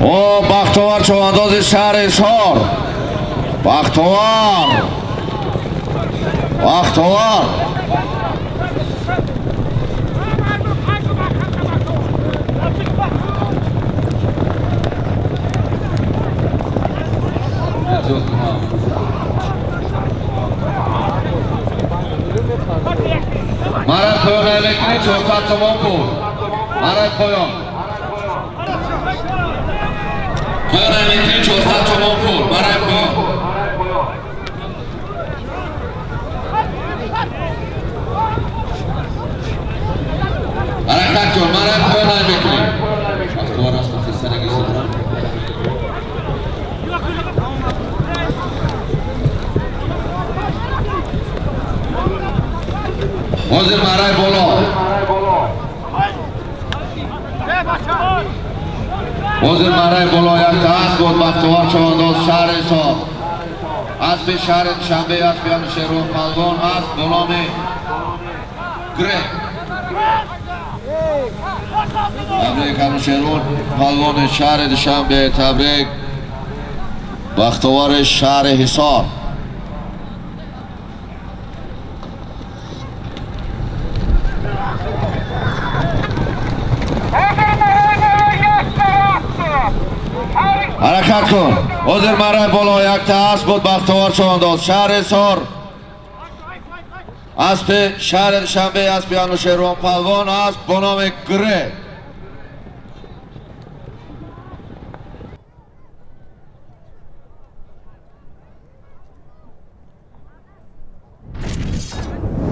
О, Бахтовар, чавандози шаҳри Ҳисор. Бахтовар, Бахтовар. Марай поён мекунӣ, 400 сомон пул. Марай поён. Поён мекунӣ, 400 сомон пул. Марай поён. Ҳаракат кун, марай поён мекунӣ. Бахтовар аст, хистанаги сидра. Ҳозир марай боло. Ҳозир марай боло якта асп буд, Бахтовар чавандоз, шаҳри Ҳисор. Аспи шаҳри Душанбе, аспи Алишерон Палвон, асп бо номи Грек. Табрик, Анушерон Палвони шаҳри Душанбе, табрик, Бахтовари шаҳри Ҳисор. Ҳаракат кун. Ҳозир марай боло якта асп буд, Бахтовар чавандоз, шаҳри Ҳисор. Аспи шаҳри Душанбе, аспи Анушервон Палвон, асп бо номи Грек.